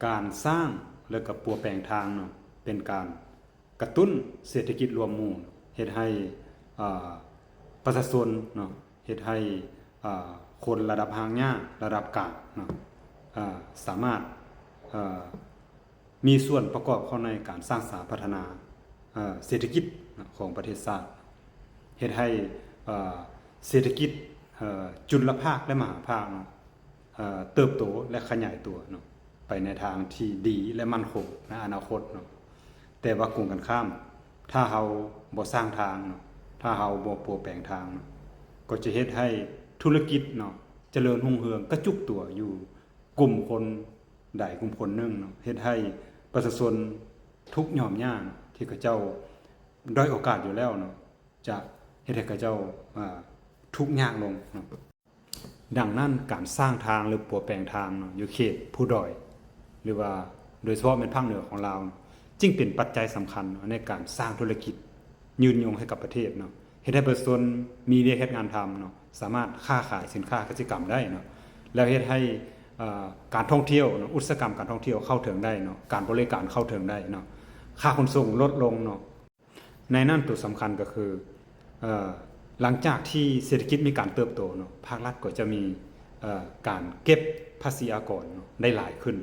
ການສ້າງ ແລະ ກະປົວແປງທາງເນາະ ເປັນການກະຕຸ້ນເສດຖະກິດລວມໝູ່ ເຮັດໃຫ້ ເອີ ປະຊາຊົນເນາະ ເຮັດໃຫ້ ເອີ ຄົນລະດັບຮາກຫຍ້າ ລະດັບກາງເນາະ ເອີ ສາມາດ ເອີ ມີສ່ວນປະກອບເຂົ້າໃນການສ້າງສາພັດທະນາ ເອີ ເສດຖະກິດເນາະ ຂອງປະເທດຊາດ ເຮັດໃຫ້ ເອີ ເສດຖະກິດ ເອີ ຈຸນລະພາກ ແລະ ມະຫາພາກເນາະ ເອີ ເຕີບໂຕ ແລະ ຂະຫຍາຍຕົວເນາະ ໄປໃນທາງທີ່ດີ ແລະ ໝັ້ນຄົງໃນອະນາຄົດເນາະ. ແຕ່ວ່າກົງກັນຂ້າມ ຖ້າເຮົາບໍ່ສ້າງທາງເນາະ ຖ້າເຮົາບໍ່ປົວແປງທາງເນາະ ກໍຈະເຮັດໃຫ້ທຸລະກິດເນາະ ຈະເລີນຮຸ່ງເຮືອງ ກະຈຸກຕົວຢູ່ກຸ່ມຄົນໃດກຸ່ມຄົນໜຶ່ງເນາະ ເຮັດໃຫ້ປະຊາຊົນທຸກຍອມຍາກ ທີ່ເຂົາເຈົ້າດ້ອຍໂອກາດຢູ່ແລ້ວເນາະ ຈະເຮັດໃຫ້ເຂົາເຈົ້າ ອາ ທຸກຍາກລົງເນາະ. ດັ່ງນັ້ນ ການສ້າງທາງ ຫຼື ປົວແປງທາງເນາະ ຢູ່ເຂດພູດອຍ ຫຼືວ່າໂດຍສະເພາະແມ່ນພາກເໜືອຂອງລາວ ຈຶ່ງເປັນປັດໄຈສຳຄັນເນາະ ໃນການສ້າງທຸລະກິດຍືນຍົງໃຫ້ກັບປະເທດເນາະ ເຮັດໃຫ້ປະຊາຊົນມີວຽກເຮັດງານທຳເນາະ ສາມາດຄ້າຂາຍສິນຄ້າກະສິກຳໄດ້ເນາະ ແລ້ວເຮັດໃຫ້ ເອີ ການທ່ອງທ່ຽວເນາະ ອຸດສາຫະກຳການທ່ອງທ່ຽວເຂົ້າເຖິງໄດ້ເນາະ ການບໍລິການເຂົ້າເຖິງໄດ້ເນາະ ຄ່າຂົນສົ່ງລົດລົງເນາະ. ໃນນັ້ນໂຕສຳຄັນກໍຄື ເອີ ຫຼັງຈາກທີ່ເສດຖະກິດມີການເຕີບໂຕເນາະ ພາກລັດກໍຈະມີ ເອີ ການເກັບພາສີອາກອນເນາະ ໄດ້ຫຼາຍຂຶ້ນ